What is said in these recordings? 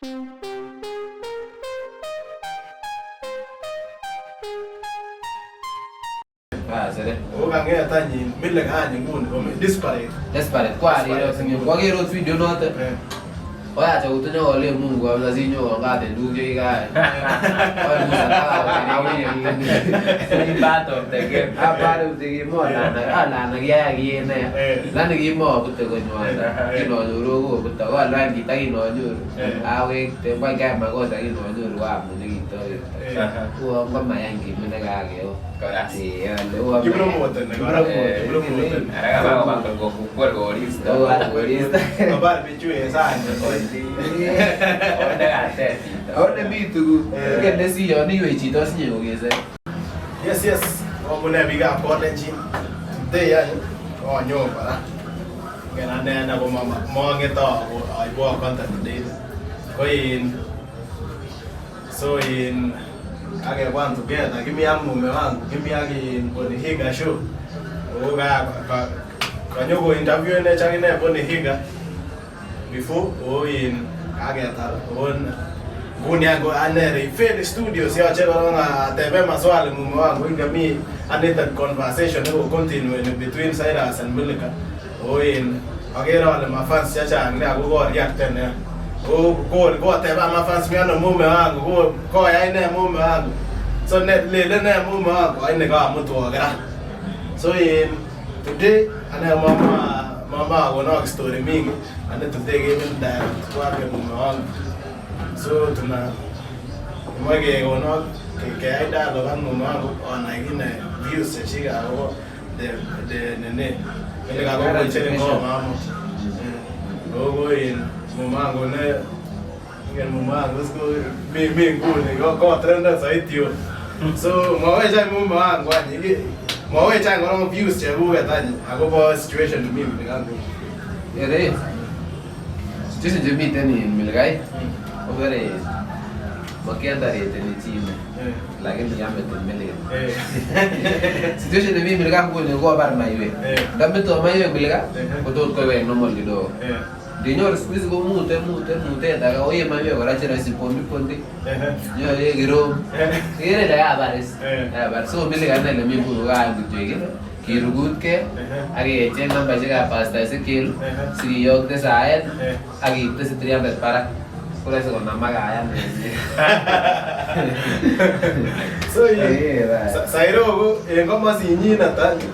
Sere. Ako kang'et any in mile any nguni komi desperate. Desperate kwa arire ot kwaker ot video noto. Koyach akot nyokolen Mungu kabisa sinyowan kat en tuguk chekikayai. Part of the game. Part of the game alana kiyai kien neya. Lani kimobute konywan kinonyoru kobute ko alwan kita kinonyoru awekte kwany kayai makosa kinonyoru amuch nekitowekta. Uon komayan kimut nekakeo. Kora. Kipromoteni kora. Kipromoteni. Ara kaba kokwor koristo. Koristo. Kobar bichu en sang. Onde katet chito. Ako nemi tuguk ingen ne si yon iywei chito sinye kokese. Yes. Omune biikab Kalenjin. Today any konyo kora. Ingen ane ane ko mong'ete aibwok content today. Ko in so in kakebwan together kimi ak mume wangu kimi ak in Bonny Higa show. Ako kanyo ko interviewenech akine Bonny Higa before o in kaketar o nguni any ko ane Rayfeli Studios yoche korong ateben maswali mume wangu ingen mi unattended conversation neko continue between Cyrus and Milika. O in akere ale mafans chechang nea ko koreacten nea. Ko koteban mafans mi ano mume wangu ko koyai ne mume wangu. So ne lele ne mume wangu aine kamutwok ra. So in today ane mama akonok story mingi ane today kemin direct kwake mume wangu. So tuna moche kekonok keyai dialogue ak mume wangu onai kit ne views chechik akobo the nini Milika kokocher ngoma amut. Ko in mume wangu ne ingen mume wangu is ko mi nguni kotrenden soiti yo. So mwawech any mume wangu any mwawech any korong views chekuket any akobo situation nemi Milika nguni. Ere situation chemiten in Milkai kobore makiandareteni chi ne lakini yametin Milika. Situation nemi Milika nguni kokobar maiwek. Ndameto maiwek Milika kotot koiwek normal kidogo. Ndinyoru siku hizi komute mute mutet ake oye maiwek kora cheroisi pondi pondi. Nyoe kirom. Ikere ile kabar is. Kabar. So Milika ine ole mi nguni kokaam kityo kile kirugutkei ak kecheng nambaishekab Pastor Ezekiel sikiyokte saet ak itesi 300 barak. Kore sikonamak kayan. So Sairo ko en komosinyinet any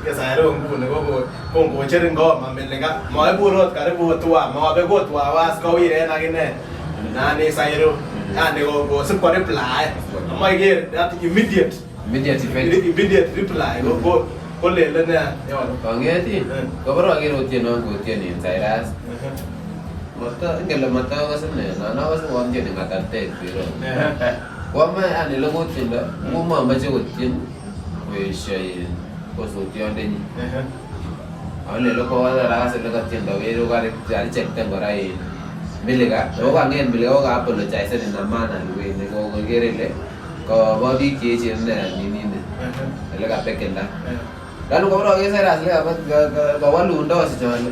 ingen Sairo nguni ko kongocher ngoma Milika moibur ot karibu 2 mobek ot 2 hours kowiren akine nani Sairo yani kosib ko reply amoe iker that immediate Immediate effect. Immediate reply ko kolelen nee yono. Kong'et ii kobore aker otienon kotien in Cyrus. Moto ingen ile motokose nee non akose kotieni ng'atatek wero. Koamoe yani ole kotiendo komomoche kotien koesio in kosotiondenyin. Alen ole kowatar akase ole kotiendo wero karechecten kora in Milika ako kang'et Milika ko ka apologisen in a manner way nekokere ile kobo biik cheechen ine nini ni ele kapekenda. Lani kobore aker Cyrus ile kowolundo osich ale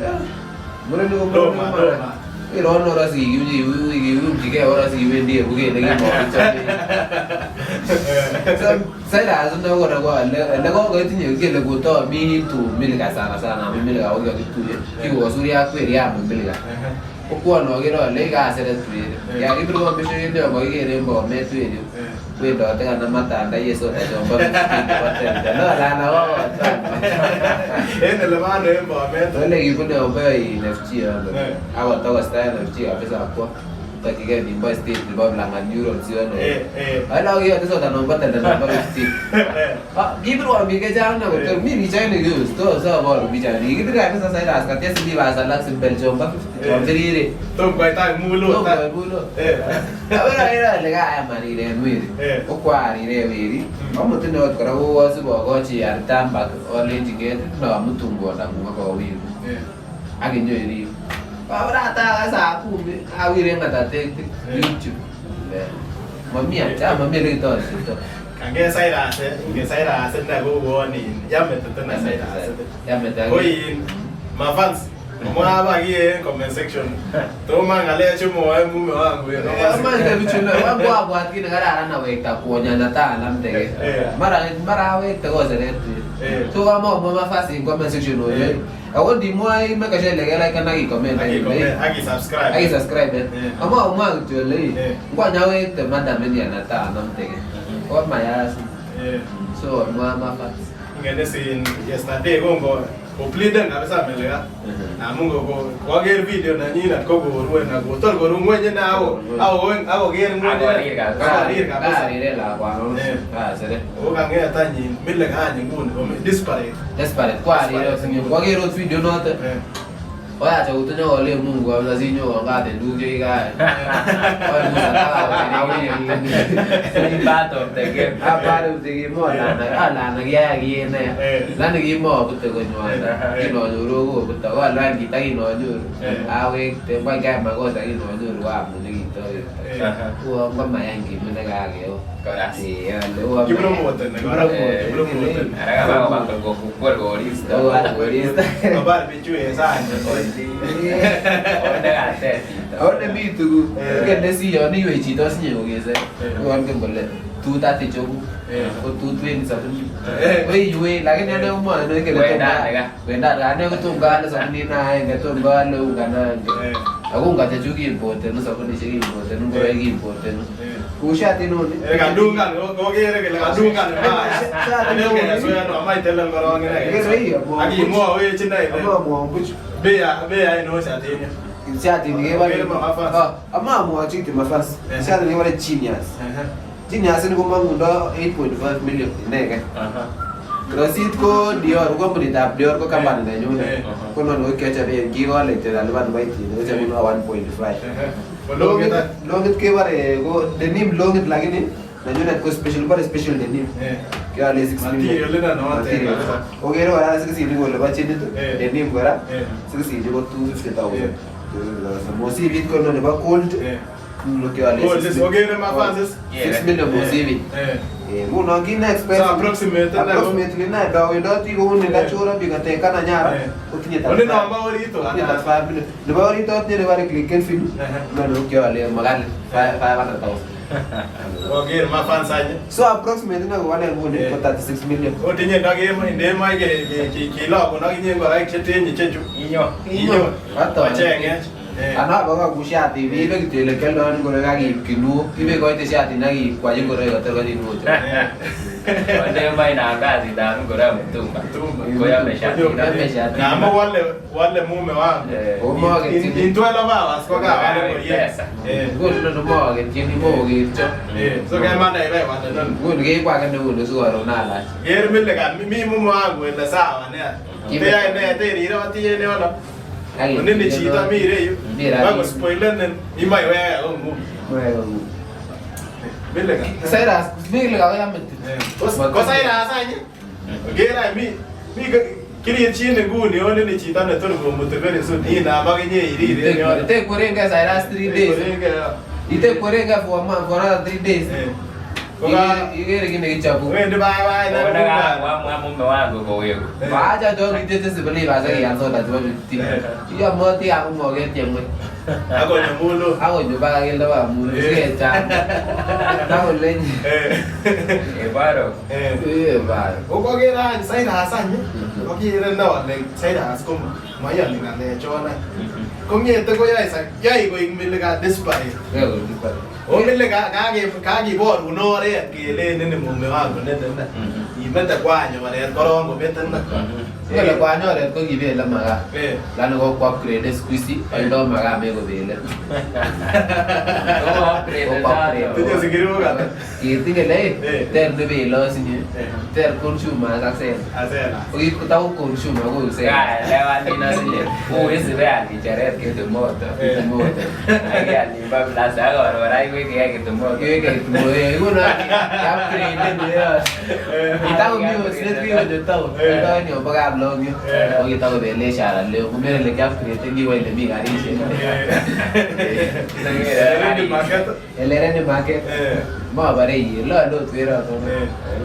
murenik ko murenik iman. Irono ora sikiumchigei ora sikiwendi ebuket nekimokichome. So Cyrus ine kora ko ele kokoitinye kele kotomi into Milika sana sana amun Milika ko kikokituye kikosuryo ak weri amun Milika. Kokwono akere ale kaseret weri. Yakibirwon besho kele kokiker en Bomet weri wendote kanam matanda ye soda chombo chebo telde. No alana kokotwan. En ele mano en Bomet. Ole kibune ombo in FG yondo. Akotokosta en FG kabisa kwo tokyigei nimbo estate nebo Langat New Road yono. Ala kiyote soda nombo telde nombo 50. Kibirwon biik chechang nea kotor mi pichainik yu tos aboru pichainik. Kikibir kabisa Cyrus katia slippers alak simbel chombo 50 chon cheriren. Tom koit any mulot. Tom koit mulot. Akoi akere ale kaayam ariren weri. Ko kwariren weri. Amutun okot kora kowosib akochi artambak alenchi nget nomutun kwondang'ung ak awiru. Ak inyoirib. Kabrate akase saa kumi awiren ng'atatek YouTube. Mami acha mami ole kitoretito. Kange Cyrus ingen Cyrus ine kouwon in ya metit ine Cyrus. Ya metit. Ko in mafans Omwa baki en comment section. Toma ng'alek chemwoe mume wangu en Amache bichu wabwat kit nekararan awekta kwonya netai anamdeke. Mara mara awekte koseret. So kamomwa mafasi en comment section ole. Ako ndimwoe make sure ile keliken ak icomment. Ak isubscribe. Ak isubscribe. Amomwa kityo ole ngwany awekte madam en netai anamdeke. Komayas. So mwa mafasi. Ingen is yesterday kongo kopliden kabisa Meleka. Amun koker video nenyinet ko korue na kotor koru ngweny ine ako akoker ngweny. Akorir kabisa. Akorir kabisa. Karire lakwano. Kasere. Ako kang'et any Meleka any nguni komi desperate. Desperate kwarire kwaker ot video noto. Koyach akot nyokolen Mungu kabisa sinyowan kat en tuguk chekikayai. Part of the game. Apart of the game, alana kiyai kiyet neya. Lani kimobute konywan. Kinonyoru kobute. Ko alwan kita kinonyoru. Awekte ngwany kayai makosa kinonyoru amun nekitowekte. Uon komayany kimut nekakeo. Kora. Kipromoteni kora. Kipromoteni. Ara kaba kokwor koristo. Koristo. Kobar bichu en sang. Onde katet chito. Ako nemi tuguk. Ingen ne si yon iywei chito sinye kokese. Uon ingen kole 230 chekuk. Ko 220 sabunit. Ko iywei lakini ane komwoe ingen kole Wendat ane kotom kaale sabunit na aenge tom kaale unga na aenge. Ako unga chechuk kiimportenu sabunisiek kiimportenu ngoroik kiimportenu. Kou shatit noni. Kadungan kokere kele kadungan amai telel korong ine. Ak imwowech ine ile Amamwoun buch. bei ainon shatini. Shatini kebore amamwochi kityo mafans. Shatini kebore Genius. Genius ini komong'undo 8.5 million inegen. Rosit ko Dior, kampunitab Dior ko company nenyunet. Ko nono ko kiochoben kikole kityo alipan kiboitinik kochobunwo 1.5. Longit Longit kebore ko denim longit lakini nenyunet ko special bore special denim. Kiole 6 million. Material ine notet. Okere kora sikisinik kole bo chinit denim kora sikisinik ko 250,000. Mosibit ko noni bo gold kiole Okere mafansis. 6 million mosibit. Ngunon kit ne So approximate approximately ne ndawendoti kouni kachora biik katekana nyara kotinye Oni nombo orit 5 million. Nebo orit otinye nebore Click-Kelvin noni ko kiole makali 500,000. Oker mafans any. So approximately ne kowane nguni ko 36 million. Otinye ndokemoche kilogun ak inye ngoroik chetenyi chechu. Inyo. Inyo. Ocheng'ech. Ana baka shatit, ibe kityo ile kioldoen ngoroik ak iib kinuok, ibekoite shatit ak iib kwachi ngoroik kotor koit kinuochu. Onde inam kasitab ngoroik mtumba. Koyome shatit. Koyome shatit. Ngamun wole mume wangu. In 12 hours ko kawal ngoriet. Nguni nono mooketyin mokercho. So kemanda ibewal inoni. Nguni keibu ake neuni sikoron alach. Ker Milika mi mume wangu ile sawa nia. Teyoe ne teriroti en yono. Onini chito mi ireyu. Kakospoilenin imoe iweke kong'ung. Milika. Cyrus, Milika koya metit. Ko Cyrus any ker any mi kirirchin nguni onini chito netor komuti very soon inam akinye irir en yono. Itekwerengei Cyrus 3 days. Itekwerengei for a month, for another 3 days. Ikere kit nekichobu. Wendi bye bye. Wamwa mume wangu koweku. Wacha to kitete sibali basa kian soda chebo bitik. Iyomoti ako moketiem ngweny. Akonyo mulo. Akonyo baka keldo baka mulo sikecham. Takolenyi. Ebaro. Ebaro. Okokere any Cyrus any. Okere ne ole Cyrus ko moyoni ng'alechon any. Kong'ete koyoe yoe koik Milika desperate. O Milika kakiborun oret kelen ini mume wangu ne ne. Imete kwany oret korong kobet ine. Ngele kwany oret ko kibele makaa. Lani kokwo upgrade siku hizi oldo makaa mekobele. Tinye sikirok ata. Kitinye le ter nebele osinye. Ter consumers ak sela. Asela. Kokitau consumer koik sela. Kaelewa nini asinye. Uwezi beal kicheret kitumoto. Kitumoto. Akial nimba plaza ak koron iwekeke kitumoto. Iwekeke kitumoto. Nguno upgrade ne. Kitakomi osnet kikonyo town. Kitoen yombo Kaplong'yo. Ko kitakobele ishara leo. Kumere ile kiupgrade kiwo ile mi karisiek. Ready market. Ele ready market. Mobore iyet lole ot weroton.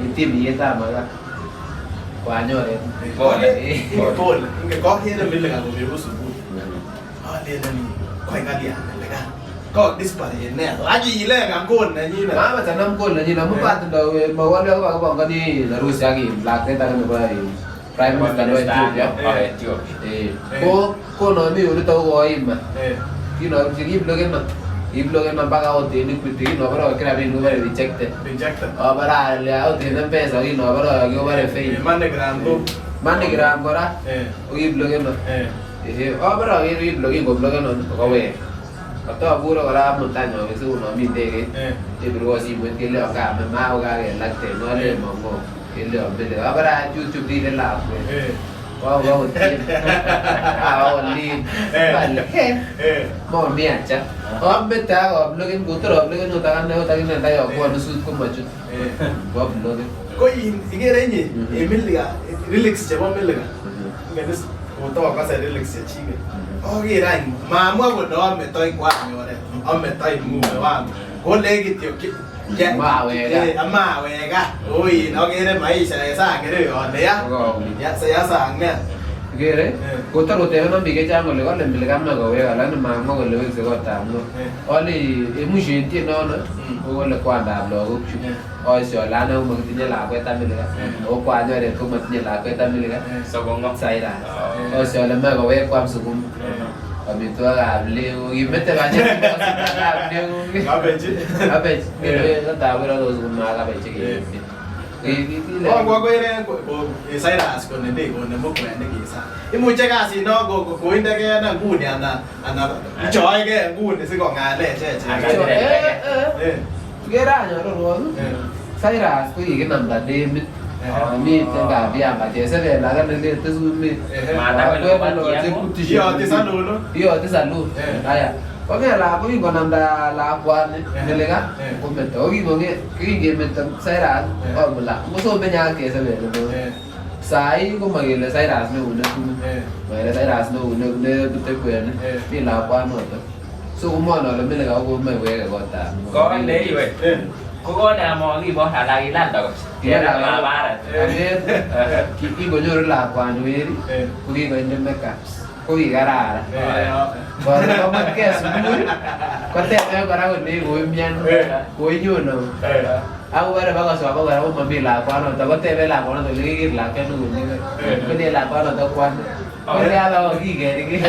Itim iyetab makaa. Kwany oret. Pole. Pole. Inge kokere Milika komeku sukul. Alelen koi kalyan Milka. Ko disparate nea. Achilengan goal nenyinet. Mamach anam goal nenyin amun batindo mawale ko kakipongoni harusi ak in lakwet age nebo in prime minister nebo Ethiopia. Ethiopia. Ko konomi yunito ko koima. Kiblokeno. Kiblokeno mpaka akot en Equity kinobore koki rabinik kobore rejected. Rejected. Obore ale akot en M-Pesa kinobore kobore fail. MoneyGram ko. MoneyGram kora ko kiblokeno. Obore okere kibloken koblokeno kokowek. Kotobure kora amut any awe sikonomi ndegeit. Kebirwon simoit keleon kame mako kakelakten olen mong'o keleon mele abore at YouTube rile lakwet. Kokotien akolin ale he momiacha. Amete ak abloken kotor abloken ot akane ot akine ndayokwon nusut komochut. Koabloken. Ko in ikere inye en Milka lyrics chebo Milka. Ingen is kotokose lyrics chechiket. Oker any mamwa kole ametoi kwami oret, ametoi mume wangu. Kole kityo Maweka. Amaweka. Oin okere maisha en sang ireu ale ya. Ya sang nea. Ikere kotor kotebenon biik chechang kole kole Milka moe kowek lakini mamwa kole wekse kotab ng'o. Ale en mwisho en tienono ko kole kwandap lagokchuk. Aesio ale ane komokitinye lakwet ak Milka ako kwanyoret komotinye lakwet ak Milka. So ko ng'o? Cyrus. Aesio ale moe kowek kwam sukuma. Amitwogikab lego kimete banyek ab lego. Cabbage. Cabbage. Ngele kotab sukuma ak cabbage kemete. Kongwo kokere Cyrus konini konemu kwenik en sang. Imuche kasinon koindekee nguni anan ichoekee nguni sikong'alech echek. Ikere any arorwok Cyrus ko kikinamda demit. Miten kabianga chesebel age nelete sumek. Iyoti salon. Iyoti salon. Aya. Kong'et lakwet kingonamda lakwani Milka kometo. Ko kingemeto Cyrus omut lakwet. Kosomenye ak chesebel. Sai komokele Cyrus neune sumek. Mokele Cyrus neune nebute kwenik. Mi lakwanoto. So komon ale Milka komoe koweke kotab. Kole iwe. Kokone mokibo alak kilal tokoch. Kingonyoru lakwani weri ko kikoinde makeups ko kikararan. Koron komwetkei subui koteben kora kolei koimian koinyon au. Ak bore bakoswa kora komomi lakwanoto koteben lakwanoto kole keker lakwet nekomi kolen lakwanoto kwane. Kolen aba kokikerkei.